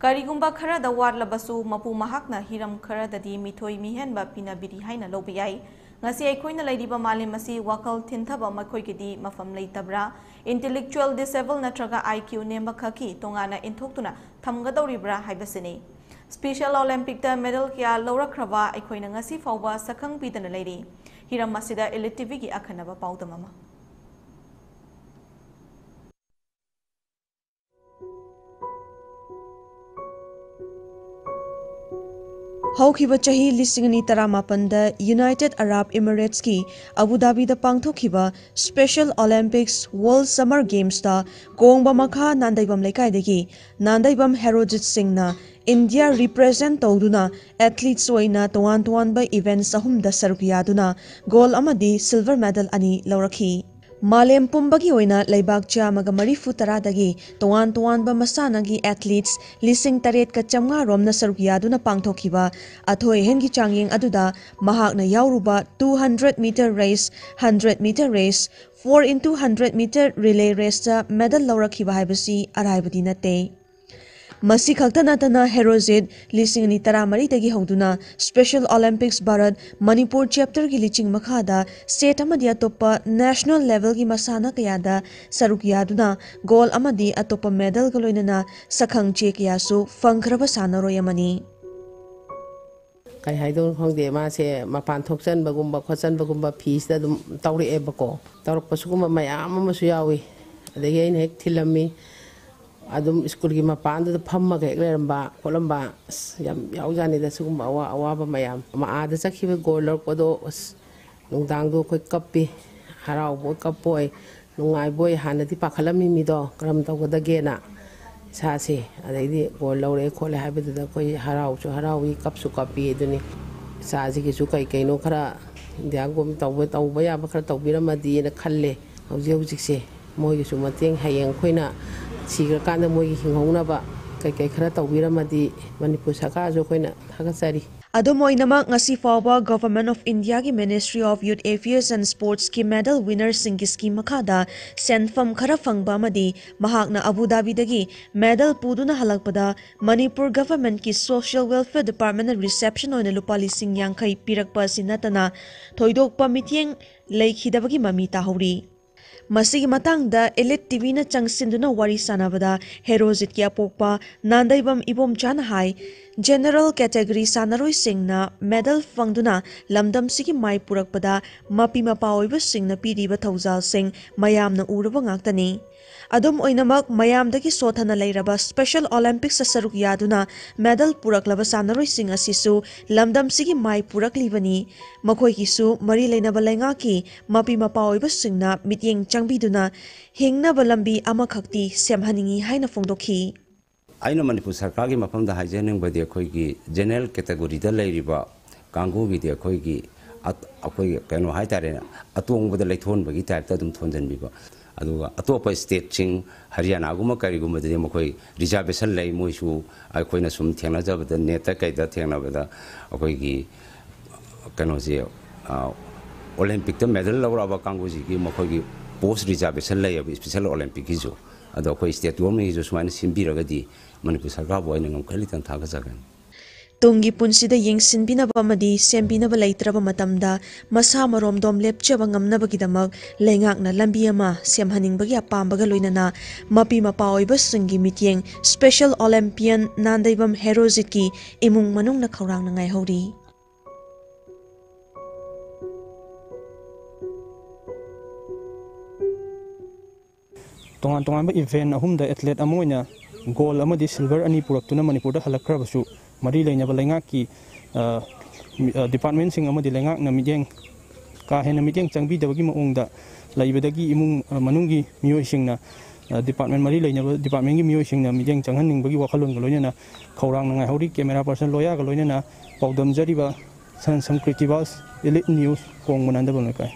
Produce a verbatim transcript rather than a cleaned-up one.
ꯀꯔꯤꯒꯨꯝꯕ ꯈꯔꯗ ꯋꯥꯠꯂꯕꯁꯨ, ꯃꯄꯨ ꯃꯍꯥꯛꯅ ꯍꯤꯔꯝ ꯈꯔꯗꯗꯤ ꯃꯤꯊꯣꯏ ꯃꯤꯍꯦꯟꯕ ꯄꯤꯅꯕꯤꯔꯤ ꯍꯥꯏꯅ ꯂꯧꯕ ꯌꯥꯏ꯫ ꯉꯁꯤ ꯑꯩꯈꯣꯏꯅ ꯂꯩꯔꯤꯕ ꯃꯥꯂꯦꯝ ꯑꯁꯤ ꯋꯥꯈꯜ ꯊꯤꯟꯊꯕ ꯃꯈꯣꯏꯒꯤꯗꯤ ꯃꯐꯝ ꯂꯩꯇꯕ꯭ꯔꯥ? Intellectual disable ꯅꯠꯇ꯭ꯔꯒ I Q ꯅꯦꯝꯕ ꯈꯛꯀꯤ ꯇꯣꯉꯥꯟꯅ ꯏꯟꯊꯣꯛꯇꯨꯅ ꯊꯝꯒꯗꯧꯔꯤꯕ꯭ꯔꯥ ꯍꯥꯏꯕꯁꯤꯅꯤ꯫ Special Olympic ꯇ medal ꯀꯌꯥ ꯂꯧꯔꯛꯈ꯭ꯔꯕ ꯑꯩꯈꯣꯏꯅ ꯉꯁꯤ ꯐꯥꯎꯕ ꯁꯛꯈꯪ ꯄꯤꯗꯅ ꯂꯩꯔꯤ꯫ ꯍꯤꯔꯝ ꯑꯁꯤꯗ Elite T V ꯒꯤ ꯑꯈꯟꯅꯕ ꯄꯥꯎꯗꯝ ꯑꯃ꯫ ꯍꯧꯈꯤꯕ ꯆꯍꯤ ꯂꯤꯁꯤꯡ ꯑꯅꯤ ꯇꯔꯥꯃꯥꯄꯟꯗ United Arab Emirates ꯀꯤ ꯑꯕꯨ ꯙꯥꯕꯤꯗ ꯄꯥꯡꯊꯣꯛꯈꯤꯕ Special Olympics World Summer Games ꯇ ꯀꯣꯡꯕ ꯃꯈꯥ ꯅꯥꯟꯗꯩꯕꯝ ꯂꯩꯀꯥꯏꯗꯒꯤ ꯅꯥꯟꯗꯩꯕꯝ ꯍꯦꯔꯣꯖꯤꯠ ꯁꯤꯡꯅ India represent ꯇꯧꯗꯨꯅ athletes ꯑꯣꯏꯅ ꯇꯣꯉꯥꯟ ꯇꯣꯉꯥꯟꯕ events ꯑꯍꯨꯝꯗ ꯁꯔꯨꯛ ꯌꯥꯗꯨꯅ gold ꯑꯃꯗꯤ silver medal ꯑꯅꯤ ꯂꯧꯔꯛꯈꯤ꯫ ꯃꯥꯂꯦꯝ ꯄꯨꯝꯕꯒꯤ ꯑꯣꯏꯅ ꯂꯩꯕꯥꯛ ꯆꯥꯝꯃꯒ ꯃꯔꯤꯐꯨ ꯇꯔꯥꯗꯒꯤ ꯇꯣꯉꯥꯟ ꯇꯣꯉꯥꯟꯕ ꯃꯁꯥꯟꯅꯒꯤ athletes ꯂꯤꯁꯤꯡ ꯇꯔꯦꯠꯀ ꯆꯥꯝꯃꯉꯥ ꯔꯣꯝꯅ ꯁꯔꯨꯛ ꯌꯥꯗꯨꯅ ꯄꯥꯡꯊꯣꯛꯈꯤꯕ ꯑꯊꯣꯏ ꯑꯍꯦꯟꯒꯤ ꯆꯥꯡꯌꯦꯡ ꯑꯗꯨꯗ ꯃꯍꯥꯛꯅ ꯌꯥꯎꯔꯨꯕ two hundred meter race, hundred meter race, four into hundred meter relay race ꯇ medal ꯂꯧꯔꯛꯈꯤꯕ ꯍꯥꯏꯕꯁꯤ ꯑꯔꯥꯏꯕꯗꯤ ꯅꯠꯇꯦ꯫ ꯃꯁꯤ ꯈꯛꯇ ꯅꯠꯇꯅ ꯍꯦꯔꯣꯖꯤꯠ ꯂꯤꯁꯤꯡ ꯑꯅꯤ ꯇꯔꯥꯃꯔꯤꯗꯒꯤ ꯍꯧꯗꯨꯅ Special Olympics Bharat Manipur chapter ꯒꯤ ꯂꯤꯆꯤꯡ ꯃꯈꯥꯗ state ꯑꯃꯗꯤ ꯑꯇꯣꯞꯄ national level ꯒꯤ ꯃꯁꯥꯟꯅ ꯀꯌꯥꯗ ꯁꯔꯨꯛ ꯌꯥꯗꯨꯅ gold ꯑꯃꯗꯤ ꯑꯇꯣꯞꯄ medal ꯒ ꯂꯣꯏꯅꯅ ꯁꯛꯈꯪ ꯆꯦ ꯀꯌꯥꯁꯨ ꯐꯪꯈ꯭ꯔꯕ ꯁꯥꯟꯅꯔꯣꯏ ꯑꯃꯅꯤ꯫ ꯀꯩ ꯍꯥꯏꯗꯣꯏꯅꯣ ꯈꯪꯗꯦ, ꯃꯥꯁꯦ ꯃꯄꯥꯟ ꯊꯣꯛꯆꯟꯕꯒꯨꯝꯕ ꯈꯣꯠꯆꯟꯕꯒꯨꯝꯕ ꯐꯤꯁꯤꯗ ꯑꯗꯨꯝ ꯇꯧꯔꯛꯑꯦꯕꯀꯣ꯫ ꯇꯧꯔꯛꯄ ꯁꯤꯒꯨꯝꯕ ꯃꯌꯥꯝ ꯑꯃꯁꯨ ꯌꯥꯎꯏ꯫ ꯑꯗꯒꯤ ꯑꯩꯅ ꯍꯦꯛ ꯊꯤꯜꯂꯝꯃꯤ, ꯑꯗꯨꯝ ꯁ꯭ꯀꯨꯜꯒꯤ ꯃꯄꯥꯟꯗꯨꯗ ꯐꯝꯃꯒ ꯍꯦꯛ ꯂꯩꯔꯝꯕ ꯈꯣꯠꯂꯝꯕ, ꯑꯁ, ꯌꯥꯝ ꯌꯥꯎꯖꯥꯠꯅꯤꯗ ꯁꯤꯒꯨꯝꯕ ꯑꯋꯥ-, ꯑꯋꯥꯕ ꯃꯌꯥꯝ꯫ ꯑꯃ ꯑꯥꯗ ꯆꯠꯈꯤꯕ gold ꯂꯧꯔꯛꯄꯗꯣ, ꯑꯁ, ꯅꯨꯡꯗꯥꯡꯗꯣ ꯑꯩꯈꯣꯏ ꯀꯞꯄꯤ, ꯍꯔꯥꯎꯕꯣꯏ ꯀꯞꯄꯣꯏ, ꯅꯨꯡꯉꯥꯏꯕꯣꯏ꯫ ꯍꯥꯟꯅꯗꯤ ꯄꯥꯈꯠꯂꯝꯃꯤ ꯃꯤꯗꯣ, ꯀꯔꯝ ꯇꯧꯒꯗꯒꯦꯅ ꯏꯁꯥꯁꯦ꯫ ꯑꯗꯩꯗꯤ gold ꯂꯧꯔꯛꯑꯦ ꯈꯣꯠꯂꯦ ꯍꯥꯏꯕꯗꯨꯗ ꯑꯩꯈꯣꯏ ꯍꯔꯥꯎꯁꯨ ꯍꯔꯥꯎꯏ, ꯀꯞꯁꯨ ꯀꯞꯄꯤ꯫ ꯑꯗꯨꯅꯤ ꯏꯆꯥꯁꯤꯒꯤꯁꯨ ꯀꯩ ꯀꯩꯅꯣ ꯈꯔ India ꯒꯨꯝ ꯇꯧꯕ, ꯇꯧꯕ ꯌꯥꯕ ꯈꯔ ꯇꯧꯕꯤꯔꯝꯃꯗꯤꯅ ꯈꯜꯂꯦ꯫ ꯍꯧꯖꯤꯛ ꯍꯧꯖꯤꯛꯁꯦ ꯃꯣꯏꯒꯤꯁꯨ ꯃꯇꯦꯡ, ꯍꯌꯦꯡ ꯑꯩꯈꯣꯏꯅ ꯁꯤꯈ꯭ꯔꯀꯥꯟꯗ ꯃꯣꯏꯒꯤ ꯍꯤꯡꯍꯧꯅꯕ ꯀꯩ ꯀꯩ ꯈꯔ ꯇꯧꯕꯤꯔꯝꯃꯗꯤ ꯃꯅꯤꯄꯨꯔ ꯁꯔꯀꯥꯔꯁꯨ ꯑꯩꯈꯣꯏꯅ ꯊꯥꯒꯠꯆꯔꯤ꯫ ꯑꯗꯨꯝ ꯑꯣꯏꯅꯃꯛ, ꯉꯁꯤ ꯐꯥꯎꯕ Government of Indiaꯒꯤ Ministry of Youth Affairs and Sportsꯀꯤ medal winnerꯁꯤꯡꯒꯤ scheme ꯃꯈꯥꯗ ꯁꯦꯟꯐꯝ ꯈꯔ ꯐꯪꯕ ꯑꯃꯗꯤ ꯃꯍꯥꯛꯅ ꯑꯕꯨ ꯙꯥꯕꯤꯗꯒꯤ medal ꯄꯨꯗꯨꯅ ꯍꯜꯂꯛꯄꯗ ꯃꯅꯤꯄꯨꯔ governmentꯀꯤ Social Welfare Departmentꯅ reception ꯑꯣꯏꯅ ꯂꯨꯄꯥ ꯂꯤꯁꯤꯡ ꯌꯥꯡꯈꯩ ꯄꯤꯔꯛꯄ ꯑꯁꯤ ꯅꯠꯇꯅ ꯊꯣꯏꯗꯣꯛꯄ ꯃꯤꯠꯌꯦꯡ ꯂꯩꯈꯤꯗꯕꯒꯤ ꯃꯃꯤ ꯇꯥꯍꯧꯔꯤ꯫ ꯃꯁꯤꯒꯤ ꯃꯇꯥꯡꯗ Elite TVꯅ ꯆꯪꯁꯤꯟꯗꯨꯅ ꯋꯥꯔꯤ ꯁꯥꯟꯅꯕꯗ ꯍꯦꯔꯣꯖꯤꯠꯀꯤ ꯑꯄꯣꯛꯄ ꯅꯥꯟꯗꯩꯕꯝ ꯏꯕꯣꯝꯆꯥꯅ ꯍꯥꯏ, general category ꯁꯥꯟꯅꯔꯣꯏꯁꯤꯡꯅ medal ꯐꯪꯗꯨꯅ ꯂꯝꯗꯝꯁꯤꯒꯤ ꯃꯥꯏ ꯄꯨꯔꯛꯄꯗ ꯃꯄꯤ ꯃꯄꯥ ꯑꯣꯏꯕꯁꯤꯡꯅ ꯄꯤꯔꯤꯕ ꯊꯧꯖꯥꯜꯁꯤꯡ ꯃꯌꯥꯝꯅ ꯎꯔꯕ ꯉꯥꯛꯇꯅꯤ꯫ ꯑꯗꯨꯝ ꯑꯣꯏꯅꯃꯛ, ꯃꯌꯥꯝꯗꯒꯤ ꯁꯣꯠꯊꯅ ꯂꯩꯔꯕ Special Olympicsꯇ ꯁꯔꯨꯛ ꯌꯥꯗꯨꯅ medal ꯄꯨꯔꯛꯂꯕ ꯁꯥꯟꯅꯔꯣꯏꯁꯤꯡ ꯑꯁꯤꯁꯨ ꯂꯝꯗꯝꯁꯤꯒꯤ ꯃꯥꯏ ꯄꯨꯔꯛꯂꯤꯕꯅꯤ꯫ ꯃꯈꯣꯏꯒꯤꯁꯨ ꯃꯔꯤ ꯂꯩꯅꯕ ꯂꯩꯉꯥꯛꯀꯤ ꯃꯄꯤ ꯃꯄꯥ ꯑꯣꯏꯕꯁꯤꯡꯅ ꯃꯤꯠꯌꯦꯡ ꯆꯪꯕꯤꯗꯨꯅ ꯍꯤꯡꯅꯕ ꯂꯝꯕꯤ ꯑꯃꯈꯛꯇꯤ ꯁꯦꯝꯍꯟꯅꯤꯡꯏ ꯍꯥꯏꯅ ꯐꯣꯡꯗꯣꯛꯈꯤ꯫ ꯑꯩꯅ ꯃꯅꯤꯄꯨꯔ ꯁꯔꯀꯥꯔꯒꯤ ꯃꯐꯝꯗ ꯍꯥꯏꯖꯅꯤꯡꯕꯗꯤ, ꯑꯩꯈꯣꯏꯒꯤ general categoryꯗ ꯂꯩꯔꯤꯕ ꯀꯥꯡꯕꯨꯒꯤꯗꯤ ꯑꯩꯈꯣꯏꯒꯤ ꯑꯠ-, ꯑꯩꯈꯣꯏꯒꯤ ꯀꯩꯅꯣ ꯍꯥꯏꯇꯥꯔꯦꯅꯦ, ꯑꯇꯣꯡꯕꯗ ꯂꯩꯊꯣꯟꯕꯒꯤ typeꯇ ꯑꯗꯨꯝ ꯊꯣꯟꯖꯟꯕꯤꯕ꯫ ꯑꯗꯨꯒ ꯑꯇꯣꯞꯄ stateꯁꯤꯡ, ꯍꯔꯤꯌꯥꯅꯥꯒꯨꯝꯕ ꯀꯔꯤꯒꯨꯝꯕꯗꯗꯤ ꯃꯈꯣꯏ reservation ꯂꯩ꯫ ꯃꯣꯏꯁꯨ ꯑꯩꯈꯣꯏꯅ ꯁꯨꯝ ꯊꯦꯡꯅꯖꯕꯗ, netꯇ ꯀꯩꯗ ꯊꯦꯡꯅꯕꯗ, ꯑꯩꯈꯣꯏꯒꯤ ꯀꯩꯅꯣꯁꯦ, ꯑ, Olympicꯇ medal ꯂꯧꯔꯛꯑꯕ ꯀꯥꯡꯕꯨꯁꯤꯒꯤ ꯃꯈꯣꯏꯒꯤ post reservation ꯂꯩꯌꯦꯕ, Special Olympicsꯀꯤꯁꯨ꯫ ꯑꯗꯣ ꯑꯩꯈꯣꯏ state governmentꯒꯤꯁꯨ ꯁꯨꯃꯥꯏꯅ ꯁꯤꯟꯕꯤꯔꯒꯗꯤ ꯃꯅꯤꯄꯨꯔ ꯁꯔꯀꯥꯔꯕꯨ ꯑꯩꯅ ꯉꯝꯈꯩ ꯂꯩꯇꯅ ꯊꯥꯒꯠꯆꯒꯅꯤ꯫ ꯇꯨꯡꯒꯤ ꯄꯨꯟꯁꯤꯗ ꯌꯦꯡꯁꯤꯟꯕꯤꯅꯕ ꯑꯃꯗꯤ ꯁꯦꯝꯕꯤꯅꯕ ꯂꯩꯇ꯭ꯔꯕ ꯃꯇꯝꯗ ꯃꯁꯥ ꯃꯔꯣꯝꯗꯣꯝ ꯂꯦꯞꯆꯕ ꯉꯝꯅꯕꯒꯤꯗꯃꯛ ꯂꯩꯉꯥꯛꯅ ꯂꯝꯕꯤ ꯑꯃ ꯁꯦꯝꯍꯟꯅꯤꯡꯕꯒꯤ ꯑꯄꯥꯝꯕꯒ ꯂꯣꯏꯅꯅ ꯃꯄꯤ ꯃꯄꯥ ꯑꯣꯏꯕꯁꯤꯡꯒꯤ ꯃꯤꯠꯌꯦꯡ Special Olympian ꯅꯥꯟꯗꯩꯕꯝ ꯍꯦꯔꯣꯖꯤꯠꯀꯤ ꯏꯃꯨꯡ ꯃꯅꯨꯡꯅ ꯈꯧꯔꯥꯡꯅ ꯉꯥꯏꯍꯧꯔꯤ꯫ ꯇꯣꯉꯥꯟ ꯇꯣꯉꯥꯟꯕ event ꯑꯍꯨꯝꯗ athlete ꯑꯃ ꯑꯣꯏꯅ gold ꯑꯃꯗꯤ silver ꯑꯅꯤ ꯄꯨꯔꯛꯇꯨꯅ ꯃꯅꯤꯄꯨꯔꯗ ꯍꯜꯂꯛꯈ꯭ꯔꯕꯁꯨ, ꯃꯔꯤ ꯂꯩꯅꯕ ꯂꯩꯉꯥꯛꯀꯤ, ꯑ, ꯃꯤ-, ꯑ, departmentꯁꯤꯡ ꯑꯃꯗꯤ ꯂꯩꯉꯥꯛꯅ ꯃꯤꯠꯌꯦꯡ, ꯀꯥ ꯍꯦꯟꯅ ꯃꯤꯠꯌꯦꯡ ꯆꯪꯕꯤꯗꯕꯒꯤ ꯃꯑꯣꯡꯗ ꯂꯩꯕꯗꯒꯤ ꯏꯃꯨꯡ, ꯑ, ꯃꯅꯨꯡꯒꯤ ꯃꯤꯑꯣꯏꯁꯤꯡꯅ, ꯑ, department ꯃꯔꯤ ꯂꯩꯅꯕ departmentꯀꯤ ꯃꯤꯑꯣꯏꯁꯤꯡꯅ ꯃꯤꯠꯌꯦꯡ ꯆꯪꯍꯟꯅꯤꯡꯕꯒꯤ ꯋꯥꯈꯜꯂꯣꯟꯒ ꯂꯣꯏꯅꯅ ꯈꯧꯔꯥꯡꯅ ꯉꯥꯏꯍꯧꯔꯤ꯫ Camera person ꯂꯣꯌꯥꯒ ꯂꯣꯏꯅꯅ ꯄꯥꯎꯗꯝꯖꯔꯤꯕ ꯁꯟ ꯁꯝ ꯀ꯭ꯔꯤꯇꯤꯕꯥꯁ, Elite News, ꯀꯣꯡꯕ ꯅꯥꯟꯗꯕꯝ ꯂꯩꯀꯥꯏ꯫